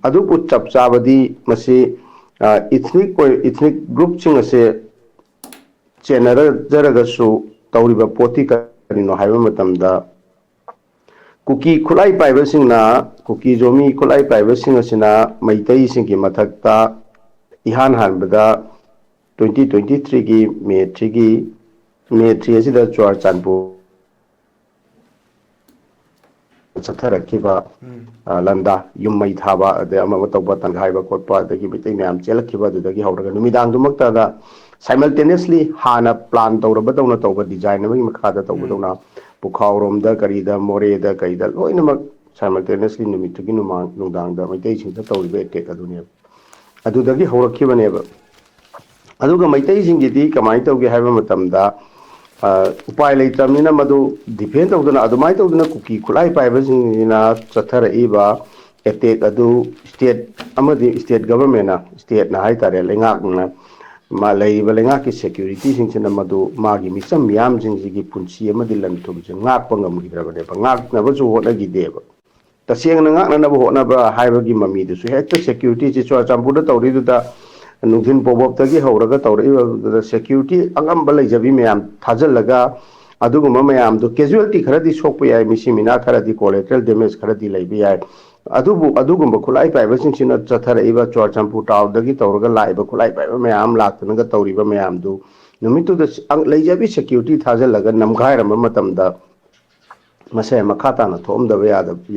ꯑꯗꯨꯕꯨ ꯆꯞ ꯆꯥꯕꯗꯤ ꯃꯁꯤ ꯏꯊꯅꯤꯛ ꯑꯣꯏ, ꯏꯊꯅꯤꯛ ꯒ꯭ꯔꯨꯞꯁꯤꯡ ꯑꯁꯦ ꯆꯦꯟꯅꯖꯔꯒꯁꯨ ꯇꯧꯔꯤꯕ ꯄꯣꯠꯇꯤ ꯀꯔꯤꯅꯣ ꯍꯥꯏꯕ ꯃꯇꯝꯗ, ꯀꯨꯀꯤ ꯈꯨꯠꯂꯥꯏ ꯄꯥꯏꯕꯁꯤꯡꯅ, ꯀꯨꯀꯤ ꯖꯣꯃꯤ ꯈꯨꯠꯂꯥꯏ ꯄꯥꯏꯕꯁꯤꯡ ꯑꯁꯤꯅ ꯃꯩꯇꯩꯁꯤꯡꯒꯤ ꯃꯊꯛꯇ ꯏꯍꯥꯟ ꯍꯥꯟꯕꯗ twenty twenty threeꯒꯤ May threeꯒꯤ May three ꯑꯁꯤꯗ ꯆꯨꯔꯥꯆꯥꯟꯄꯨꯔ ꯆꯠꯊꯔꯛꯈꯤꯕ ꯂꯟꯗꯥ, ꯌꯨꯝ ꯃꯩ ꯊꯥꯕ, ꯑꯗꯩ ꯑꯃ ꯑꯃ ꯇꯧꯕ, ꯇꯪꯈꯥꯏꯕ ꯈꯣꯠꯄ, ꯑꯗꯒꯤ ꯃꯩꯇꯩ ꯃꯌꯥꯝ ꯆꯦꯜꯂꯛꯈꯤꯕ, ꯑꯗꯨꯗꯒꯤ ꯍꯧꯔꯒ ꯅꯨꯃꯤꯗꯥꯡꯗꯨꯃꯛꯇꯗ simultaneously ꯍꯥꯟꯅ ꯄ꯭ꯂꯥꯟ ꯇꯧꯔꯕꯗꯧꯅ ꯇꯧꯕ, ꯗꯤꯖꯥꯏꯟ ꯑꯃꯒꯤ ꯃꯈꯥꯗ ꯇꯧꯕꯗꯧꯅ ꯄꯨꯈꯥꯎꯔꯣꯝꯗ, ꯀꯔꯤꯗ, ꯃꯣꯔꯦꯗ, ꯀꯩꯗ ꯂꯣꯏꯅꯃꯛ simultaneously ꯅꯨꯃꯤꯠꯇꯨꯒꯤ ꯅꯨꯃꯥꯡ ꯅꯨꯡꯗꯥꯡꯗ ꯃꯩꯇꯩꯁꯤꯡꯗ ꯇꯧꯔꯤꯕ ꯑꯦꯇꯦꯛ ꯑꯗꯨꯅꯦꯕ꯫ ꯑꯗꯨꯗꯒꯤ ꯍꯧꯔꯛꯈꯤꯕꯅꯦꯕ꯫ ꯑꯗꯨꯒ ꯃꯩꯇꯩꯁꯤꯡꯒꯤꯗꯤ ꯀꯃꯥꯏꯅ ꯇꯧꯒꯦ ꯍꯥꯏꯕ ꯃꯇꯝꯗ, ꯎꯄꯥꯏ ꯂꯩꯇ꯭ꯔꯕꯅꯤꯅ ꯃꯗꯨ ꯗꯤꯐꯦꯟ ꯇꯧꯗꯅ, ꯑꯗꯨꯃꯥꯏꯅ ꯇꯧꯗꯅ ꯀꯨꯀꯤ ꯈꯨꯠꯂꯥꯏ ꯄꯥꯏꯕꯁꯤꯡꯁꯤꯅ ꯆꯠꯊꯔꯛꯏꯕ ꯑꯦꯇꯦꯛ ꯑꯗꯨ ꯁ꯭ꯇꯦꯠ ꯑꯃꯗꯤ ꯁ꯭ꯇꯦꯠ ꯒꯚꯔꯟꯃꯦꯟꯅ, ꯁ꯭ꯇꯦꯠꯅ ꯍꯥꯏꯇꯥꯔꯦ, ꯂꯩꯉꯥꯛꯅ ꯂꯩꯔꯤꯕ ꯂꯩꯉꯥꯛꯀꯤ ꯁꯦꯀ꯭ꯌꯨꯔꯤꯇꯤꯁꯤꯡꯁꯤꯅ ꯃꯗꯨ ꯃꯥꯒꯤ ꯃꯤꯆꯝ ꯃꯤꯌꯥꯝꯁꯤꯡꯁꯤꯒꯤ ꯄꯨꯟꯁꯤ ꯑꯃꯗꯤ ꯂꯟ ꯊꯨꯝꯁꯦ ꯉꯥꯛꯄ ꯉꯝꯈꯤꯗ꯭ꯔꯕꯅꯦꯕ, ꯉꯥꯛꯅꯕꯁꯨ ꯍꯣꯠꯅꯈꯤꯗꯦꯕ꯫ ꯇꯁꯦꯡꯅ ꯉꯥꯛꯅꯅꯕ ꯍꯣꯠꯅꯕ ꯍꯥꯏꯕꯒꯤ ꯃꯃꯤꯗꯨꯁꯨ ꯍꯦꯛꯇ ꯁꯦꯀ꯭ꯌꯨꯔꯤꯇꯤꯁꯤ ꯆꯨꯔꯥꯆꯥꯟꯄꯨꯔꯗ ꯇꯧꯔꯤꯗꯨꯗ, ꯅꯨꯡꯊꯤꯜ ꯄꯣꯕꯣꯞꯇꯒꯤ ꯍꯧꯔꯒ ꯇꯧꯔꯛꯏꯕꯗꯨꯗ ꯁꯦꯀ꯭ꯌꯨꯔꯤꯇꯤ ꯑꯉꯝꯕ ꯂꯩꯖꯕꯤ ꯃꯌꯥꯝ ꯊꯥꯖꯤꯜꯂꯒ, ꯑꯗꯨꯒꯨꯝꯕ ꯃꯌꯥꯝꯗꯨ ꯀꯦꯖꯨꯋꯦꯜꯇꯤ ꯈꯔꯗꯤ ꯁꯣꯛꯄ ꯌꯥꯏ, ꯃꯤꯁꯤ ꯃꯤꯅꯥ ꯈꯔꯗꯤ, ꯀꯣꯂꯦꯇꯔꯦꯜ ꯗꯦꯃꯦꯖ ꯈꯔꯗꯤ ꯂꯩꯕ ꯌꯥꯏ꯫ ꯑꯗꯨꯕꯨ ꯑꯗꯨꯒꯨꯝꯕ ꯈꯨꯠꯂꯥꯏ ꯄꯥꯏꯕꯁꯤꯡꯁꯤꯅ ꯆꯠꯊꯔꯛꯏꯕ ꯆꯨꯔꯥꯆꯥꯟꯄꯨꯔ ꯇꯥꯎꯟꯗꯒꯤ ꯇꯧꯔꯒ ꯂꯥꯛꯏꯕ ꯈꯨꯠꯂꯥꯏ ꯄꯥꯏꯕ ꯃꯌꯥꯝ ꯂꯥꯛꯇꯅꯒ ꯇꯧꯔꯤꯕ ꯃꯌꯥꯝꯗꯨ ꯅꯨꯃꯤꯠꯇꯨꯗ ꯂꯩꯖꯕꯤ ꯁꯦꯀ꯭ꯌꯨꯔꯤꯇꯤ ꯊꯥꯖꯤꯜꯂꯒ ꯅꯝꯈꯥꯏꯔꯝꯕ ꯃꯇꯝꯗ ꯃꯁꯦ ꯃꯈꯥ ꯇꯥꯅ ꯊꯣꯛꯑꯝꯗꯕ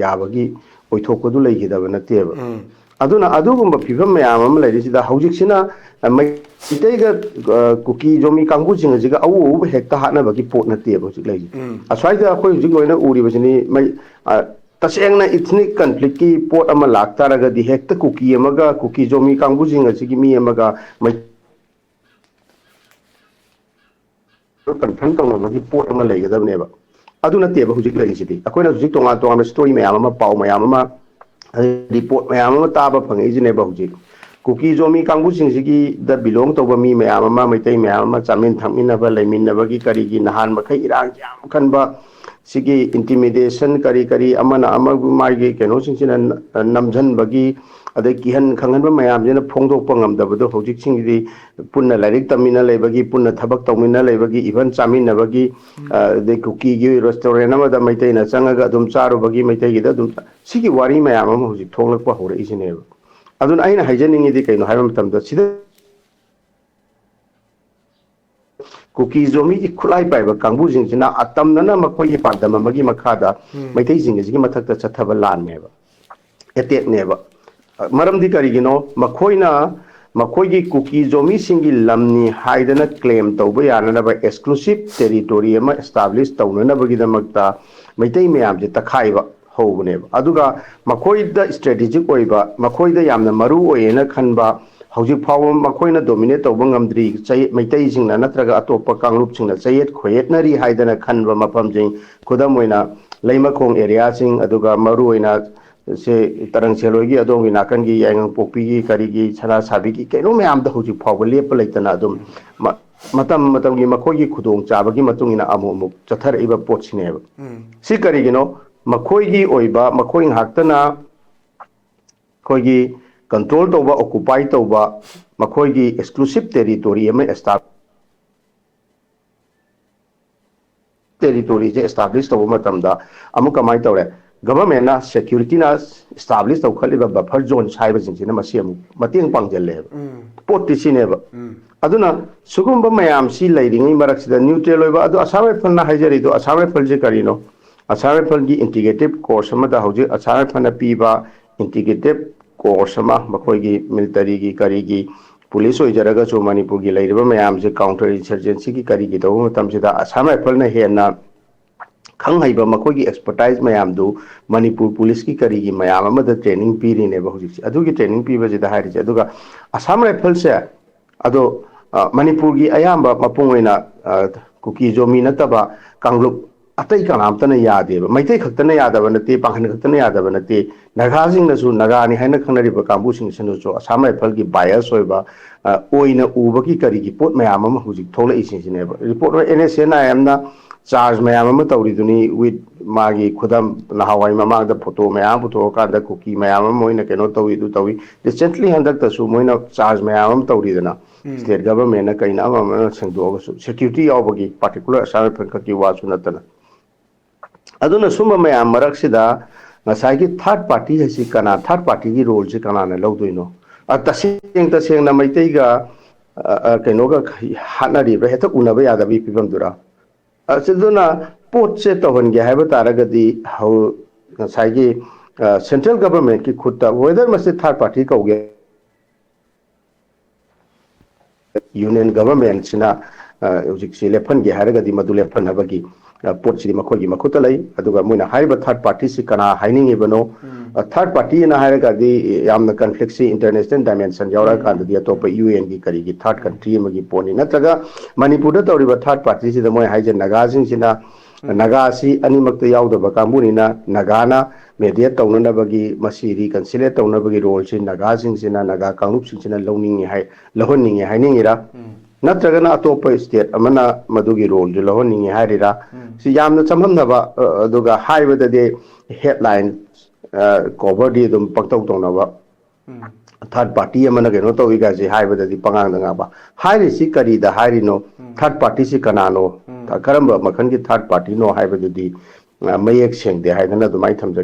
ꯌꯥꯕꯒꯤ ꯑꯣꯏꯊꯣꯛꯄꯗꯨ ꯂꯩꯈꯤꯗꯕ ꯅꯠꯇꯦꯕ꯫ ꯑꯗꯨꯅ ꯑꯗꯨꯒꯨꯝꯕ ꯐꯤꯕꯝ ꯃꯌꯥꯝ ꯑꯃ ꯂꯩꯔꯤꯁꯤꯗ ꯍꯧꯖꯤꯛꯁꯤꯅ ꯃꯩꯇꯩꯒ ꯀꯨꯀꯤ ꯖꯣꯃꯤ ꯀꯥꯡꯕꯨꯁꯤꯡ ꯑꯁꯤꯒ ꯑꯎ ꯑꯎꯕ ꯍꯦꯛꯇ ꯍꯥꯠꯅꯕꯒꯤ ꯄꯣꯠ ꯅꯠꯇꯦꯕ ꯍꯧꯖꯤꯛ ꯂꯩꯔꯤꯁꯦ꯫ ꯑꯁ꯭ꯋꯥꯏꯗ ꯑꯩꯈꯣꯏ ꯍꯧꯖꯤꯛ ꯂꯣꯏꯅ ꯎꯔꯤꯕꯁꯤꯅꯤ꯫ ꯃꯩ ꯇꯁꯦꯡꯅ ꯏꯊꯅꯤꯛ ꯀꯟꯐ꯭ꯂꯤꯛꯀꯤ ꯄꯣꯠ ꯑꯃ ꯂꯥꯛꯇꯥꯔꯒꯗꯤ ꯍꯦꯛꯇ ꯀꯨꯀꯤ ꯑꯃꯒ ꯀꯨꯀꯤ ꯖꯣꯃꯤ ꯀꯥꯡꯕꯨꯁꯤꯡ ꯑꯁꯤꯒꯤ ꯃꯤ ꯑꯃꯒ ꯃꯩ ꯀꯟꯐ꯭ꯔꯟ ꯇꯧꯅꯕꯒꯤ ꯄꯣꯠ ꯑꯃ ꯂꯩꯒꯗꯕꯅꯦꯕ꯫ ꯑꯗꯨ ꯅꯠꯇꯦꯕ ꯍꯧꯖꯤꯛ ꯂꯩꯔꯤꯁꯤꯗꯤ꯫ ꯑꯩꯈꯣꯏꯅ ꯍꯧꯖꯤꯛ ꯇꯣꯉꯥꯟ ꯇꯣꯉꯥꯟꯕ ꯁ꯭ꯇꯣꯔꯤ ꯃꯌꯥꯝ ꯑꯃ, ꯄꯥꯎ ꯃꯌꯥꯝ ꯑꯃ, ꯔꯤꯄꯣꯔꯠ ꯃꯌꯥꯝ ꯑꯃ ꯇꯥꯕ ꯐꯪꯉꯛꯏꯁꯤꯅꯦꯕ ꯍꯧꯖꯤꯛ꯫ ꯀꯨꯀꯤ ꯖꯣꯃꯤ ꯀꯥꯡꯕꯨꯁꯤꯡꯁꯤꯒꯤꯗ ꯕꯤꯂꯣꯡ ꯇꯧꯕ ꯃꯤ ꯃꯌꯥꯝ ꯑꯃ, ꯃꯩꯇꯩ ꯃꯌꯥꯝ ꯑꯃ ꯆꯥꯃꯤꯟ ꯊꯛꯃꯤꯟꯅꯕ, ꯂꯩꯃꯤꯟꯅꯕꯒꯤ ꯀꯔꯤꯒꯤ ꯅꯍꯥꯟ ꯃꯈꯩ ꯏꯔꯥꯡ ꯌꯥꯝ ꯀꯟꯕ ꯁꯤꯒꯤ ꯏꯟꯇꯤꯃꯤꯗꯦꯁꯟ ꯀꯔꯤ ꯀꯔꯤ ꯑꯃꯅ ꯑꯃꯒꯤ ꯃꯥꯒꯤ ꯀꯩꯅꯣꯁꯤꯡꯁꯤꯅ ꯅꯝꯁꯤꯟꯕꯒꯤ, ꯑꯗꯩ ꯀꯤꯍꯟ ꯈꯪꯍꯟꯕ ꯃꯌꯥꯝꯁꯤꯅ ꯐꯣꯡꯗꯣꯛꯄ ꯉꯝꯗꯕꯗꯣ ꯍꯧꯖꯤꯛꯁꯤꯡꯁꯤꯗꯤ ꯄꯨꯟꯅ ꯂꯥꯏꯔꯤꯛ ꯇꯝꯃꯤꯟꯅ ꯂꯩꯕꯒꯤ, ꯄꯨꯟꯅ ꯊꯕꯛ ꯇꯧꯃꯤꯟꯅ ꯂꯩꯕꯒꯤ, ꯏꯚꯟ ꯆꯥꯃꯤꯟꯅꯕꯒꯤ, ꯑꯗꯩ ꯀꯨꯀꯤꯒꯤ ꯔꯦꯁꯇꯨꯔꯦꯟ ꯑꯃꯗ ꯃꯩꯇꯩꯅ ꯆꯪꯉꯒ ꯑꯗꯨꯝ ꯆꯥꯔꯨꯕꯒꯤ, ꯃꯩꯇꯩꯒꯤꯗ ꯑꯗꯨꯝ, ꯁꯤꯒꯤ ꯋꯥꯔꯤ ꯃꯌꯥꯝ ꯑꯃ ꯍꯧꯖꯤꯛ ꯊꯣꯛꯂꯛꯄ ꯍꯧꯔꯛꯏꯁꯤꯅꯦꯕ꯫ ꯑꯗꯨꯅ ꯑꯩꯅ ꯍꯥꯏꯖꯅꯤꯡꯉꯤꯗꯤ ꯀꯩꯅꯣ ꯍꯥꯏꯕ ꯃꯇꯝꯗ ꯁꯤꯗ ꯀꯨꯀꯤ ꯖꯣꯃꯤꯒꯤ ꯈꯨꯠꯂꯥꯏ ꯄꯥꯏꯕ ꯀꯥꯡꯕꯨꯁꯤꯡꯁꯤꯅ ꯑꯇꯝꯅꯅ ꯃꯈꯣꯏꯒꯤ ꯄꯥꯟꯗꯝ ꯑꯃꯒꯤ ꯃꯈꯥꯗ ꯃꯩꯇꯩꯁꯤꯡ ꯑꯁꯤꯒꯤ ꯃꯊꯛꯇ ꯆꯠꯊꯕ ꯂꯥꯟꯅꯦꯕ, ꯑꯦꯇꯦꯛꯅꯦꯕ꯫ ꯃꯔꯝꯗꯤ ꯀꯔꯤꯒꯤꯅꯣ? ꯃꯈꯣꯏꯅ ꯃꯈꯣꯏꯒꯤ ꯀꯨꯀꯤ ꯖꯣꯃꯤꯁꯤꯡꯒꯤ ꯂꯝꯅꯤ ꯍꯥꯏꯗꯅ ꯀ꯭ꯂꯦꯝ ꯇꯧꯕ ꯌꯥꯅꯅꯕ ꯑꯦꯛꯁꯀ꯭ꯂꯨꯁꯤꯞ ꯇꯦꯔꯤꯇꯣꯔꯤ ꯑꯃ ꯑꯦꯁꯇꯥꯕ꯭ꯂꯤꯁ ꯇꯧꯅꯅꯕꯒꯤꯗꯃꯛꯇ ꯃꯩꯇꯩ ꯃꯌꯥꯝꯁꯦ ꯇꯛꯈꯥꯏꯕ ꯍꯧꯕꯅꯦꯕ꯫ ꯑꯗꯨꯒ ꯃꯈꯣꯏꯗ ꯏꯁꯇ꯭ꯔꯦꯇꯦꯖꯤꯛ ꯑꯣꯏꯕ, ꯃꯈꯣꯏꯗ ꯌꯥꯝꯅ ꯃꯔꯨ ꯑꯣꯏꯌꯦꯅ ꯈꯟꯕ, ꯍꯧꯖꯤꯛ ꯐꯥꯎꯕ ꯃꯈꯣꯏꯅ ꯗꯣꯃꯤꯅꯦꯠ ꯇꯧꯕ ꯉꯝꯗ꯭ꯔꯤ, ꯆꯩ-, ꯃꯩꯇꯩꯁꯤꯡꯅ ꯅꯠꯇ꯭ꯔꯒ ꯑꯇꯣꯞꯄ ꯀꯥꯡꯂꯨꯞꯁꯤꯡꯅ ꯆꯌꯦꯠ ꯈꯣꯏꯌꯦꯠꯅꯔꯤ ꯍꯥꯏꯗꯅ ꯈꯟꯕ ꯃꯐꯝꯁꯤꯡ, ꯈꯨꯗꯝ ꯑꯣꯏꯅ ꯂꯩꯃꯈꯣꯡ ꯑꯦꯔꯤꯌꯥꯁꯤꯡ, ꯑꯗꯨꯒ ꯃꯔꯨꯑꯣꯏꯅ ꯁꯦ ꯇꯔꯪ ꯁꯦꯂꯣꯏꯒꯤ ꯑꯗꯣꯝꯒꯤ ꯅꯥꯀꯟꯒꯤ ꯌꯥꯏꯉꯪꯄꯣꯛꯄꯤꯒꯤ ꯀꯔꯤꯒꯤ ꯁꯅꯥ ꯁꯥꯕꯤꯒꯤ ꯀꯩꯅꯣ ꯃꯌꯥꯝꯗ ꯍꯧꯖꯤꯛ ꯐꯥꯎꯕ ꯂꯦꯞꯄ ꯂꯩꯇꯅ ꯑꯗꯨꯝ ꯃ-, ꯃꯇꯝ ꯃꯇꯝꯒꯤ ꯃꯈꯣꯏꯒꯤ ꯈꯨꯗꯣꯡ ꯆꯥꯕꯒꯤ ꯃꯇꯨꯡ ꯏꯟꯅ ꯑꯃꯨꯛ ꯑꯃꯨꯛ ꯆꯠꯊꯔꯛꯏꯕ ꯄꯣꯠꯁꯤꯅꯦꯕ꯫ ꯁꯤ ꯀꯔꯤꯒꯤꯅꯣ? ꯃꯈꯣꯏꯒꯤ ꯑꯣꯏꯕ, ꯃꯈꯣꯏ ꯉꯥꯛꯇꯅ ꯑꯩꯈꯣꯏꯒꯤ ꯀꯟꯇ꯭ꯔꯣꯜ ꯇꯧꯕ, ꯑꯣꯀꯨꯄꯥꯏ ꯇꯧꯕ, ꯃꯈꯣꯏꯒꯤ ꯑꯦꯛꯁꯀ꯭ꯂꯨꯁꯤꯞ ꯇꯦꯔꯤꯇꯣꯔꯤ ꯑꯃ ꯑꯦꯁꯇꯥꯕ꯭ꯂꯤꯁ ꯇꯦꯔꯤꯇꯣꯔꯤꯁꯦ ꯑꯦꯁꯇꯥꯕ꯭ꯂꯤꯁ ꯇꯧꯕ ꯃꯇꯝꯗ ꯑꯃꯨꯛ ꯀꯃꯥꯏꯅ ꯇꯧꯔꯦ? ꯒꯚꯔꯟꯃꯦꯟꯅ, ꯁꯦꯀ꯭ꯌꯨꯔꯤꯇꯤꯅ ꯏꯁꯇꯥꯕ꯭ꯂꯤꯁ ꯇꯧꯈꯠꯂꯤꯕ ꯕꯐꯔ ꯖꯣꯟꯁ ꯍꯥꯏꯕꯁꯤꯡꯁꯤꯅ ꯃꯁꯤ ꯑꯃꯨꯛ ꯃꯇꯦꯡ ꯄꯥꯡꯁꯤꯜꯂꯦꯕ꯫ ꯎꯝ ꯄꯣꯠꯇꯤ ꯁꯤꯅꯦꯕ꯫ ꯎꯝ ꯑꯗꯨꯅ ꯁꯤꯒꯨꯝꯕ ꯃꯌꯥꯝꯁꯤ ꯂꯩꯔꯤꯉꯩ ꯃꯔꯛꯁꯤꯗ ꯅ꯭ꯌꯨꯇ꯭ꯔꯦꯜ ꯑꯣꯏꯕ, ꯑꯗꯨ ꯑꯁꯥꯝ ꯔꯥꯏꯐꯜꯅ ꯍꯥꯏꯖꯔꯤꯗꯣ, ꯑꯁꯥꯝ ꯔꯥꯏꯐꯜꯁꯦ ꯀꯔꯤꯅꯣ? ꯑꯁꯥꯝ ꯔꯥꯏꯐꯜꯒꯤ ꯏꯟꯇꯤꯒ꯭ꯔꯦꯇꯤꯞ ꯀꯣꯔꯁ ꯑꯃꯗ ꯍꯧꯖꯤꯛ ꯑꯁꯥꯝ ꯔꯥꯏꯐꯜꯅ ꯄꯤꯕ ꯏꯟꯇꯤꯒ꯭ꯔꯦꯇꯤꯞ ꯀꯣꯔꯁ ꯑꯃ, ꯃꯈꯣꯏꯒꯤ ꯃꯤꯂꯤꯇꯔꯤꯒꯤ ꯀꯔꯤꯒꯤ ꯄꯨꯂꯤꯁ ꯑꯣꯏꯖꯔꯒꯁꯨ ꯃꯅꯤꯄꯨꯔꯒꯤ ꯂꯩꯔꯤꯕ ꯃꯌꯥꯝꯁꯦ ꯀꯥꯎꯟꯇꯔ ꯏꯟꯁꯔꯖꯦꯟꯁꯤꯒꯤ ꯀꯔꯤꯒꯤ ꯇꯧꯕ ꯃꯇꯝꯁꯤꯗ ꯑꯁꯥꯝ ꯔꯥꯏꯐꯜꯅ ꯍꯦꯟꯅ ꯈꯪ ꯍꯩꯕ, ꯃꯈꯣꯏꯒꯤ ꯑꯦꯛꯁꯄꯔꯇꯥꯏꯁ ꯃꯌꯥꯝꯗꯨ ꯃꯅꯤꯄꯨꯔ ꯄꯨꯂꯤꯁꯀꯤ ꯀꯔꯤꯒꯤ ꯃꯌꯥꯝ ꯑꯃꯗ ꯇ꯭ꯔꯦꯅꯤꯡ ꯄꯤꯔꯤꯅꯦꯕ ꯍꯧꯖꯤꯛꯁꯦ꯫ ꯑꯗꯨꯒꯤ ꯇ꯭ꯔꯦꯅꯤꯡ ꯄꯤꯕꯁꯤꯗ ꯍꯥꯏꯔꯤꯁꯦ꯫ ꯑꯗꯨꯒ ꯑꯁꯥꯝ ꯔꯥꯏꯐꯜꯁꯦ ꯑꯗꯣ, ꯑ, ꯃꯅꯤꯄꯨꯔꯒꯤ ꯑꯌꯥꯝꯕ ꯃꯄꯨꯡ ꯑꯣꯏꯅ, ꯑ, ꯀꯨꯀꯤ ꯖꯣꯃꯤ ꯅꯠꯇꯕ ꯀꯥꯡꯂꯨꯞ ꯑꯇꯩ ꯀꯅꯥꯝꯇꯅ ꯌꯥꯗꯦꯕ꯫ ꯃꯩꯇꯩ ꯈꯛꯇꯅ ꯌꯥꯗꯕ ꯅꯠꯇꯦ, ꯄꯥꯡꯒꯜ ꯈꯛꯇꯅ ꯌꯥꯗꯕ ꯅꯠꯇꯦ, ꯅꯥꯒꯥꯁꯤꯡꯅꯁꯨ, ꯅꯥꯒꯥꯅꯤ ꯍꯥꯏꯅ ꯈꯪꯅꯔꯤꯕ ꯀꯥꯡꯕꯨꯁꯤꯡꯁꯤꯅꯁꯨ ꯑꯁꯥꯝ ꯔꯥꯏꯐꯜꯒꯤ ꯕꯥꯏꯁ ꯑꯣꯏꯕ, ꯑ, ꯑꯣꯏꯅ ꯎꯕꯒꯤ ꯀꯔꯤꯒꯤ ꯄꯣꯠ ꯃꯌꯥꯝ ꯑꯃ ꯍꯧꯖꯤꯛ ꯊꯣꯛꯂꯛꯏꯁꯤꯡꯁꯤꯅꯦꯕ꯫ Report N S N I ꯑꯦꯝꯅ ꯆꯥꯔꯖ ꯃꯌꯥꯝ ꯑꯃ ꯇꯧꯔꯤꯗꯨꯅꯤ, ꯋꯤꯠ ꯃꯥꯒꯤ ꯈꯨꯗꯝ, ꯅꯍꯥꯟꯋꯥꯏ ꯃꯃꯥꯡꯗ ꯐꯣꯇꯣ ꯃꯌꯥꯝ ꯑꯃ ꯄꯨꯊꯣꯛꯑꯀꯥꯟꯗ ꯀꯨꯀꯤ ꯃꯌꯥꯝ ꯑꯃ ꯃꯣꯏꯅ ꯀꯩꯅꯣ ꯇꯧꯏ, ꯑꯗꯨ ꯇꯧꯏ꯫ ꯔꯤꯁꯦꯟꯠꯂꯤ ꯍꯟꯗꯛꯇꯁꯨ ꯃꯣꯏꯅ ꯆꯥꯔꯖ ꯃꯌꯥꯝ ꯑꯃ ꯇꯧꯔꯤꯗꯅ, ꯎꯝ ꯁ꯭ꯇꯦꯠ ꯒꯚꯔꯟꯃꯦꯟꯠꯅ ꯀꯩꯅ ꯑꯃ ꯑꯃ ꯁꯦꯡꯗꯣꯛꯑꯒꯁꯨ ꯁꯦꯀ꯭ꯌꯨꯔꯤꯇꯤ ꯌꯥꯎꯕꯒꯤ ꯄꯥꯔꯇꯤꯀꯨꯂꯔ ꯑꯁꯥꯝ ꯔꯥꯏꯐꯜ ꯈꯛꯀꯤ ꯋꯥꯁꯨ ꯅꯠꯇꯅ꯫ ꯑꯗꯨꯅ ꯁꯨꯝꯕ ꯃꯌꯥꯝ ꯃꯔꯛꯁꯤꯗ ꯉꯁꯥꯏꯒꯤ ꯊꯥꯔꯠ ꯄꯥꯔꯇꯤ ꯍꯥꯏꯁꯤ ꯀꯅꯥ, ꯊꯥꯔꯠ ꯄꯥꯔꯇꯤꯒꯤ ꯔꯣꯜꯁꯤ ꯀꯅꯥꯅ ꯂꯧꯗꯣꯏꯅꯣ? ꯑ, ꯇꯁꯦꯡ ꯇꯁꯦꯡꯅ ꯃꯩꯇꯩꯒ, ꯑ, ꯑ, ꯀꯩꯅꯣꯒ ꯍꯥꯠꯅꯔꯤꯕ, ꯍꯦꯛꯇ ꯎꯅꯕ ꯌꯥꯗꯕꯒꯤ ꯐꯤꯕꯝꯗꯨꯔ? ꯑ, ꯑꯗꯨꯅ ꯄꯣꯠꯁꯦ ꯇꯧꯍꯟꯒꯦ ꯍꯥꯏꯕ ꯇꯥꯔꯒꯗꯤ ꯍꯧ-, ꯉꯁꯥꯏꯒꯤ, ꯑ, ꯁꯦꯟꯇ꯭ꯔꯦꯜ ꯒꯚꯔꯟꯃꯦꯟꯠꯀꯤ ꯈꯨꯠꯇ, ꯋꯦꯗꯔ ꯃꯁꯤ ꯊꯥꯔꯠ ꯄꯥꯔꯇꯤ ꯀꯧꯒꯦ, ꯌꯨꯅꯤꯌꯟ ꯒꯚꯔꯟꯃꯦꯟꯠꯁꯤꯅ, ꯑ, ꯍꯧꯖꯤꯛꯁꯤ ꯂꯦꯞꯍꯟꯒꯦ ꯍꯥꯏꯔꯒꯗꯤ ꯃꯗꯨ ꯂꯦꯞꯍꯟꯅꯕꯒꯤ, ꯑ, ꯄꯣꯠꯁꯤꯗꯤ ꯃꯈꯣꯏꯒꯤ ꯃꯈꯨꯠꯇ ꯂꯩ꯫ ꯑꯗꯨꯒ ꯃꯣꯏꯅ ꯍꯥꯏꯔꯤꯕ ꯊꯥꯔꯠ ꯄꯥꯔꯇꯤꯁꯤ ꯀꯅꯥ ꯍꯥꯏꯅꯤꯡꯉꯤꯕꯅꯣ? ꯎꯝ ꯑ, ꯊꯥꯔꯠ ꯄꯥꯔꯇꯤꯅ ꯍꯥꯏꯔꯒꯗꯤ ꯌꯥꯝꯅ ꯀꯟꯐ꯭ꯂꯤꯛꯁꯤ ꯏꯟꯇꯔꯅꯦꯁꯅꯦꯜ ꯗꯥꯏꯃꯦꯟꯁꯟ ꯌꯥꯎꯔꯛꯑꯀꯥꯟꯗꯗꯤ ꯑꯇꯣꯞꯄ ꯌꯨ ꯑꯦꯟꯒꯤ ꯀꯔꯤꯒꯤ ꯊꯥꯔꯠ ꯀꯟꯇ꯭ꯔꯤ ꯑꯃꯒꯤ ꯄꯣꯠꯅꯤ꯫ ꯅꯠꯇ꯭ꯔꯒ ꯃꯅꯤꯄꯨꯔꯗ ꯇꯧꯔꯤꯕ ꯊꯥꯔꯠ ꯄꯥꯔꯇꯤꯁꯤꯗ ꯃꯣꯏ ꯍꯥꯏꯁꯦ ꯅꯥꯒꯥꯁꯤꯡꯁꯤꯅ, ꯅꯥꯒꯥꯁꯤ ꯑꯅꯤꯃꯛꯇ ꯌꯥꯎꯗꯕ ꯀꯥꯡꯕꯨꯅꯤꯅ ꯅꯥꯒꯥꯅ ꯃꯦꯗꯤꯌꯦꯠ ꯇꯧꯅꯅꯕꯒꯤ, ꯃꯁꯤ ꯔꯤꯀꯟꯁꯤꯂꯦꯠ ꯇꯧꯅꯕꯒꯤ ꯔꯣꯜꯁꯤ ꯅꯥꯒꯥꯁꯤꯡꯁꯤꯅ, ꯅꯥꯒꯥ ꯀꯥꯡꯂꯨꯞꯁꯤꯡꯁꯤꯅ ꯂꯧꯅꯤꯡꯉꯤ ꯍꯥꯏ, ꯂꯧꯍꯟꯅꯤꯡꯉꯤ ꯍꯥꯏꯅꯤꯡꯉꯤꯔꯥ? ꯎꯝ ꯅꯠꯇ꯭ꯔꯒꯅ ꯑꯇꯣꯞꯄ ꯁ꯭ꯇꯦꯠ ꯑꯃꯅ ꯃꯗꯨꯒꯤ ꯔꯣꯜꯗꯨ ꯂꯧꯍꯟꯅꯤꯡꯉꯤ ꯍꯥꯏꯔꯤꯔꯥ? ꯎꯝ ꯁꯤ ꯌꯥꯝꯅ ꯆꯃꯝꯅꯕ, ꯑ, ꯑꯗꯨꯒ ꯍꯥꯏꯕꯗꯗꯤ ꯍꯦꯗꯂꯥꯏꯟ, ꯑ, ꯀꯣꯚꯔꯗꯤ ꯑꯗꯨꯝ ꯄꯪꯇꯧ ꯇꯧꯅꯕ, ꯎꯝ ꯊꯥꯔꯠ ꯄꯥꯔꯇꯤ ꯑꯃꯅ ꯀꯩꯅꯣ ꯇꯧꯏ ꯀꯥꯏꯁꯦ ꯍꯥꯏꯕꯗꯗꯤ ꯄꯉꯥꯡꯗ ꯉꯥꯡꯕ꯫ ꯍꯥꯏꯔꯤꯁꯤ ꯀꯔꯤꯗ ꯍꯥꯏꯔꯤꯅꯣ? ꯎꯝ ꯊꯥꯔꯠ ꯄꯥꯔꯇꯤꯁꯤ ꯀꯅꯥꯅꯣ? ꯎꯝ ꯀꯔꯝꯕ ꯃꯈꯜꯒꯤ ꯊꯥꯔꯠ ꯄꯥꯔꯇꯤꯅꯣ ꯍꯥꯏꯕꯗꯨꯗꯤ ꯃꯌꯦꯛ ꯁꯦꯡꯗꯦ ꯍꯥꯏꯗꯅ ꯑꯗꯨꯃꯥꯏꯅ ꯊꯝꯖꯒꯦ꯫